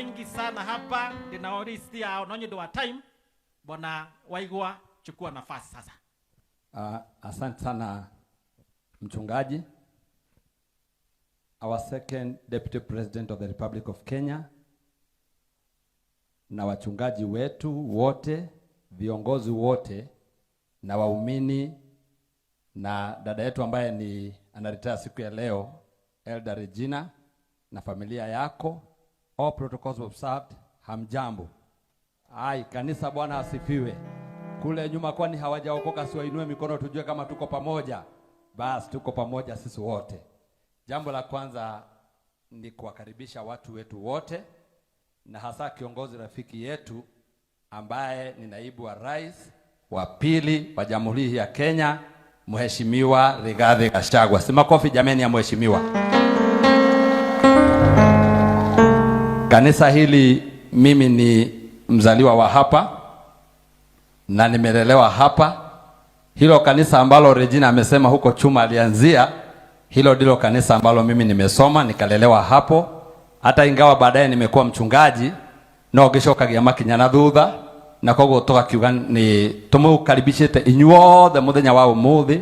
Wengi sana hapa ndinao list yao no nĩ wa time. Bwana Waigwa, chukua nafasi sasa. Asante sana mchungaji. Our second Deputy President of the Republic of Kenya na wachungaji wetu wote, viongozi wote na waumini na dada yetu ambaye ni anaretire siku ya leo, Elder Regina na familia yako, all protocols observed, hamjambo. Ai, kanisa, Bwana asifiwe. Kule nyuma kwani hawajaokoka? Si wainue mikono tujue kama tuko pamoja. Basi tuko pamoja sisi wote. Jambo la kwanza ni kuwakaribisha watu wetu wote na hasa kiongozi rafiki yetu ambaye ni naibu wa rais wa pili wa Jamhuri hii ya Kenya, Mheshimiwa Rigathi Gachagua. Si makofi jameni ya mheshimiwa. Kanisa hili mimi ni mzaliwa wa hapa na nimelelewa hapa. Hilo kanisa ambalo Regina amesema huko Chuma alianzia, hilo ndilo kanisa ambalo mimi nimesoma nikalelewa hapo, hata ingawa baadaye nimekuwa mchungaji no ngicokagia makinya na thutha na koguo tugakiuga ni tumukaribishite inyuothe muthenya wa umuthi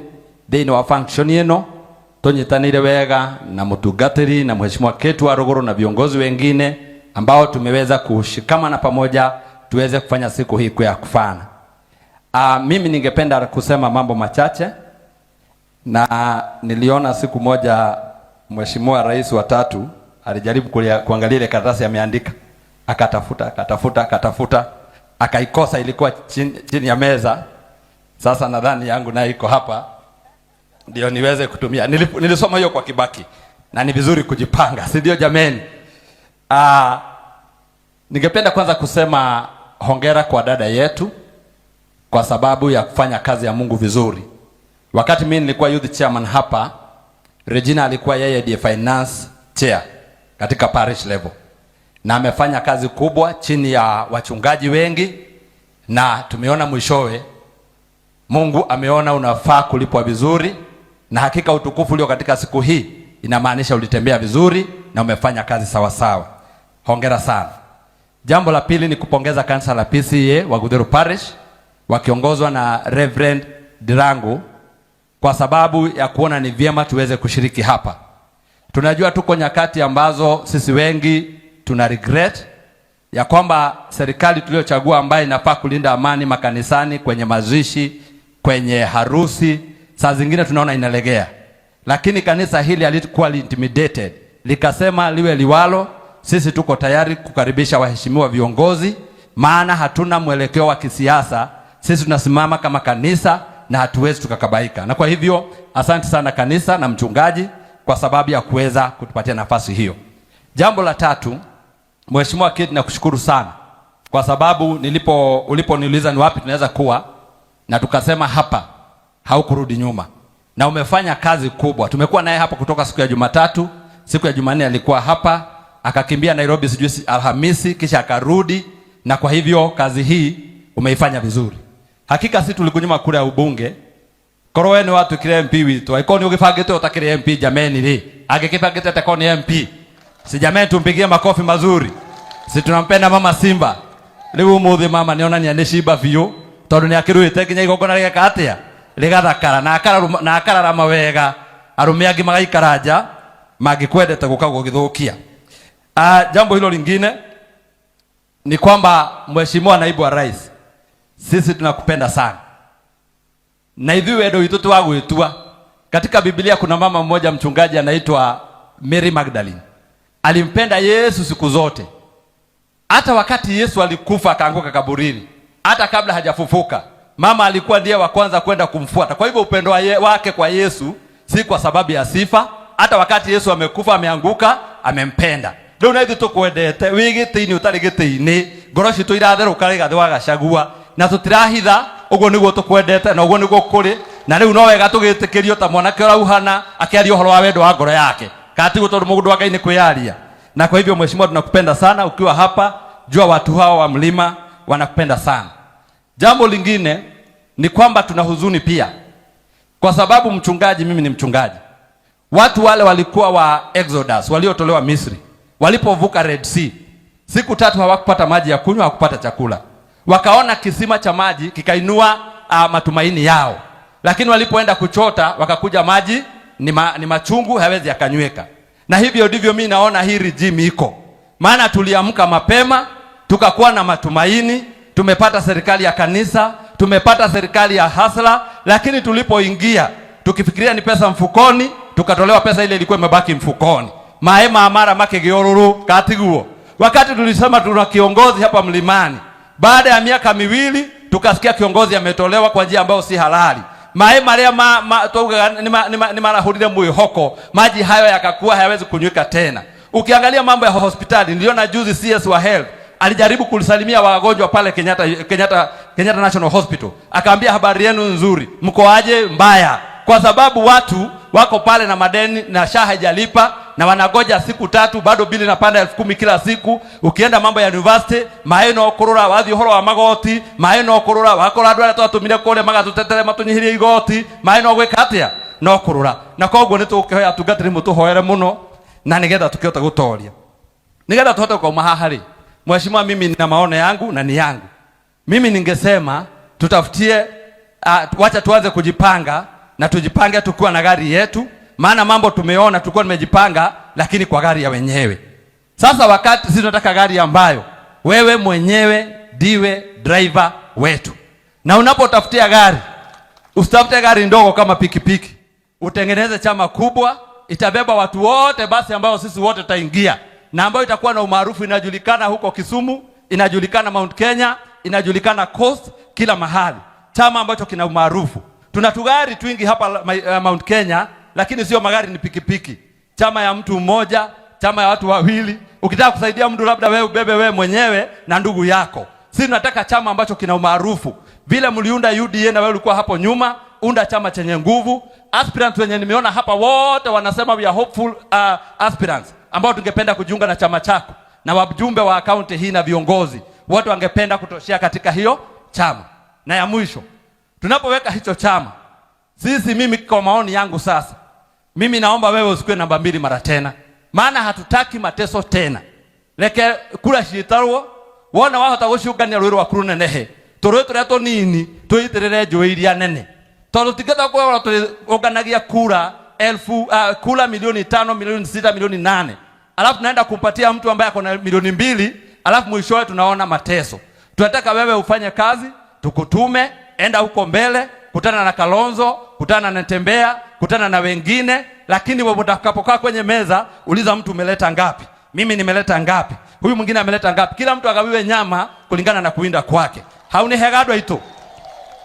thiini wa function ino tunyitanire wega na mutungatiri na mheshimiwa Ketu wa Ruguru na viongozi wengine ambao tumeweza kushikamana pamoja tuweze kufanya siku hii kwa ya kufana. Mimi ningependa kusema mambo machache, na niliona siku moja Mheshimiwa Rais wa tatu alijaribu kuangalia ile karatasi ameandika, akatafuta akatafuta akatafuta akaikosa, ilikuwa chini ya meza. Sasa nadhani yangu nayo iko hapa ndio niweze kutumia. Nilisoma hiyo kwa Kibaki na ni vizuri kujipanga, si ndio jameni? Ningependa kwanza kusema hongera kwa dada yetu kwa sababu ya kufanya kazi ya Mungu vizuri. Wakati mimi nilikuwa youth chairman hapa, Regina alikuwa yeye ndiye finance chair katika parish level, na amefanya kazi kubwa chini ya wachungaji wengi, na tumeona mwishowe Mungu ameona unafaa kulipwa vizuri, na hakika utukufu ulio katika siku hii inamaanisha ulitembea vizuri na umefanya kazi sawa sawa. Hongera sana. Jambo la pili ni kupongeza kanisa la PCEA wa Gudheru Parish wakiongozwa na Reverend Dirangu kwa sababu ya kuona ni vyema tuweze kushiriki hapa. Tunajua tuko nyakati ambazo sisi wengi tuna regret ya kwamba serikali tuliyochagua ambayo inafaa kulinda amani makanisani, kwenye mazishi, kwenye harusi, saa zingine tunaona inalegea. Lakini kanisa hili halikuwa intimidated, likasema liwe liwalo, sisi tuko tayari kukaribisha waheshimiwa viongozi, maana hatuna mwelekeo wa kisiasa. Sisi tunasimama kama kanisa na hatuwezi tukakabaika. Na kwa hivyo asante sana kanisa na mchungaji kwa sababu ya kuweza kutupatia nafasi hiyo. Jambo la tatu, Mheshimiwa Kate, nakushukuru sana kwa sababu uliponiuliza ni wapi tunaweza kuwa na tukasema hapa, haukurudi nyuma na umefanya kazi kubwa. Tumekuwa naye hapa kutoka siku ya Jumatatu, siku ya Jumanne alikuwa hapa, akakimbia Nairobi sijui Alhamisi, kisha akarudi, na kwa hivyo kazi hii umeifanya vizuri. Hakika si tulikunyima kura ya ubunge korwo we nĩ watuĩkire MP witũ, angĩkorwo nĩ ũgĩbangĩte ũtakĩrĩ MP, jameni rĩ, angĩkĩbangĩte atakorwo nĩ MP, si jameni, tumpigie makofi mazuri, si tunampenda mama Simba. Rĩu ũmũthĩ mama nĩonania nĩ Simba biũ tondũ nĩ akĩrũĩte nginya igongona rĩgeka atĩa, rĩgathakara na na akararama wega, arũme angĩ magaikara nja mangĩkwendete gũka gũgĩthũkia. Jambo hilo lingine ni kwamba Mheshimiwa Naibu wa Rais, sisi tunakupenda sana na ithuĩ wendo witũ ti wa gwĩtua. Katika Biblia kuna mama mmoja mchungaji anaitwa Mary Magdalene, alimpenda Yesu siku zote, hata wakati Yesu alikufa akaanguka kaburini, hata kabla hajafufuka, mama alikuwa ndiye wa kwanza kwenda kumfuata. Kwa hivyo upendo wake kwa Yesu si kwa sababu ya sifa. Hata wakati Yesu amekufa ameanguka, amempenda. Rĩu na ithuĩ tũkwendete wĩ gĩtĩ-inĩ ũtarĩ gĩtĩ-inĩ, ngoro citũ iratherũka Rigathĩ wa Gachagua na tũtirahitha, ũguo nĩguo tũkwendete na ũguo nĩguo kũrĩ. Na rĩu no wega tũgĩtĩkĩrio ta mwanake ũrauhana akĩaria ũhoro wa wendo wa ngoro yake, kana tiguo? Tondũ mũndũ wa Ngai nĩ kwĩyaria. Na kwa hivyo mheshimiwa, tunakupenda sana ukiwa hapa, jua watu hawa wa mlima wanakupenda sana. Jambo lingine ni kwamba tuna huzuni pia, kwa sababu mchungaji, mimi ni mchungaji, watu wale walikuwa wa Exodus waliotolewa Misri, walipovuka Red Sea, Siku 3 hawakupata maji ya kunywa, hawakupata chakula. Wakaona kisima cha maji kikainua matumaini yao, lakini walipoenda kuchota wakakuja maji ni machungu, hawezi yakanyweka. Na hivyo ndivyo mi naona hii regime iko, maana tuliamka mapema tukakuwa na matumaini, tumepata serikali ya kanisa, tumepata serikali ya hustler, lakini tulipoingia tukifikiria ni pesa mfukoni, tukatolewa pesa ile ilikuwa imebaki mfukoni. Maĩ ma mara makigioruru katiguo. Wakati tulisema tuna kiongozi hapa mlimani, baada ya miaka 2 tukasikia kiongozi ametolewa kwa njia ambayo si halali. Maĩ maria twaugaga ni marahurire mwihoko, maji hayo yakakuwa hayawezi kunywika tena. Ukiangalia mambo ya hospitali, niliona juzi CS wa health alijaribu kulisalimia wagonjwa pale Kenyatta National Hospital, akaambia habari yenu nzuri, mko aje? Mbaya, kwa sababu watu wako pale na madeni na SHA haijalipa na wanagoja siku 3, bado bili inapanda 10,000 kila siku. Ukienda mambo ya university, maĩ no kũrũra, wathiĩ ũhoro wa magoti, maĩ no kũrũra, wakora andũ arĩa twatũmire kũrĩa magatũtetere matũnyihirie igoti, maĩ no gwĩka atĩa? No kũrũra. Na koguo nĩ tũkĩhoya atungatĩri mũtũhoere mũno na nĩgetha tũkĩhote gũtoria, nĩgetha tũhote kuuma haha rĩ. Mheshimiwa, mimi nina maono yangu na ni yangu. Mimi ningesema tutafutie, wacha tuanze kujipanga na tujipange tukiwa na gari yetu, maana mambo tumeona tulikuwa tumejipanga lakini kwa gari ya wenyewe. Sasa wakati sisi tunataka gari ambayo wewe mwenyewe ndiwe driver wetu. Na unapotafutia gari, usitafute gari ndogo kama pikipiki. Utengeneze chama kubwa, itabeba watu wote basi ambao sisi wote tutaingia, na ambayo itakuwa na umaarufu, inajulikana huko Kisumu, inajulikana Mount Kenya, inajulikana Coast, kila mahali. Chama ambacho kina umaarufu. Tuna tugari twingi hapa Mount Kenya, lakini sio magari, ni pikipiki. Chama ya mtu mmoja, chama ya watu wawili. Ukitaka kusaidia mtu labda wewe ubebe wewe mwenyewe na ndugu yako. Sisi tunataka chama ambacho kina umaarufu. Vile mliunda UDA na wewe ulikuwa hapo nyuma, unda chama chenye nguvu. Aspirants wenye nimeona hapa wote wanasema we are hopeful aspirants ambao tungependa kujiunga na chama chako, na wajumbe wa kaunti hii na viongozi wote wangependa kutoshea katika hiyo chama. Na ya mwisho, tunapoweka hicho chama, sisi, mimi kwa maoni yangu sasa, mimi naomba wewe usikue namba 2 mara tena, maana hatutaki mateso tena. Reke kura ciitarwo wona wahota gucungania rwĩ rwaku rũnenehe, tũrũĩ tũrĩa tũnini twĩitĩrĩre njũĩ iria nene, tondũ tingĩhota gũkorwo tũnganagia kura elfu, kura milioni 5, milioni 6, milioni 8, alafu tunaenda kumpatia mtu ambaye ako na milioni 2, alafu mwishowe tunaona mateso. Tunataka wewe ufanye kazi, tukutume, enda huko mbele, kutana na Kalonzo, kutana na Tembea, kutana na wengine, lakini wewe utakapokaa kwenye meza, uliza mtu umeleta ngapi? Mimi nimeleta ngapi? Huyu mwingine ameleta ngapi? Kila mtu agawiwe nyama kulingana na kuwinda kwake. Hau ni hega andũ aitũ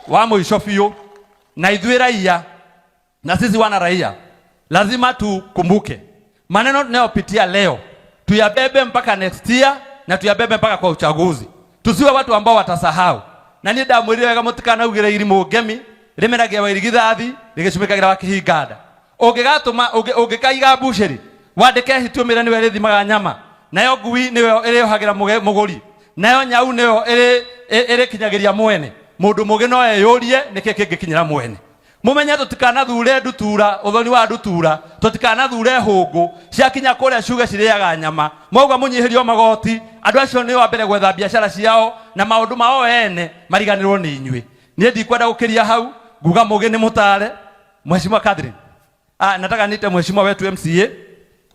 wa mũico biũ. Na ithuĩ raia, na sisi wana raia, lazima tukumbuke maneno tunayopitia leo tuyabebe mpaka next year na tuyabebe mpaka kwa uchaguzi. Tusiwe watu ambao watasahau. Na niĩ ndamwĩrire wega mũtikanaugĩre irimũ ngemi rĩmeragia wa irigithathi rĩgĩcumĩkagĩra wa kĩhinganda. Ũngĩgatũma, ũngĩkaiga mbucĩri wandĩke hiti ũmĩre nĩwe ĩrĩthimaga nyama, nayo ngui nĩyo ĩrĩohagĩra mũgũri, nayo nyau nĩyo ĩrĩkinyagĩria mwene. Mũndũ mũgĩ no eyũrie nĩkĩ kĩngĩkinyĩra mwene. Mumenye tũtikanathure ndutura, ũthoni wa ndutura, tũtikanathure hũngũ ciakinya kũrĩa ciuge cirĩaga nyama. Mwauga mũnyihĩrio magoti, andũ acio nĩo a mbere gwetha biacara ciao na maũndũ mao ene mariganĩrwo nĩ inyuĩ. Niĩ ndikwenda gũkĩria hau, nguga mũgĩ nĩ mũtare. Mheshimiwa Catherine, nataka niite mheshimiwa wetu MCA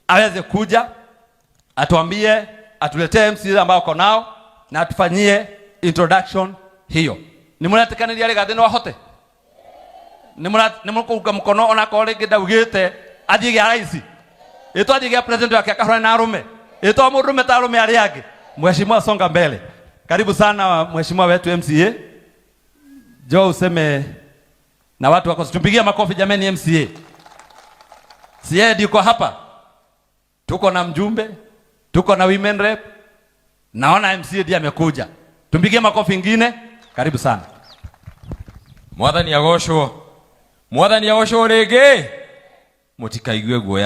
aweze kuja atuambie, atuletee MCA ambao uko nao na atufanyie introduction hiyo. Nĩ mũretĩkanĩria Rigathĩ no ahote? Nĩ mũkũruga mũkono ona korwo rĩngĩ ndaugĩte athiĩ gĩa rais, ĩtwo athiĩ gĩa president wake akahũrane na arũme, ĩtwo mũndũrũme ta arũme arĩa angĩ. Mheshimiwa, songa mbele. Karibu sana mheshimiwa wetu MCA. Njoo useme na watu wako. Tumpigie makofi jameni MCA. Sie yuko hapa. Tuko na mjumbe, tuko na women rep. Naona MCA ndiye amekuja. Tumpigie makofi ingine. Karibu sana. Mwathani agocwo. Mwathani agocwo rĩngĩ. Mũtikaigue guoya.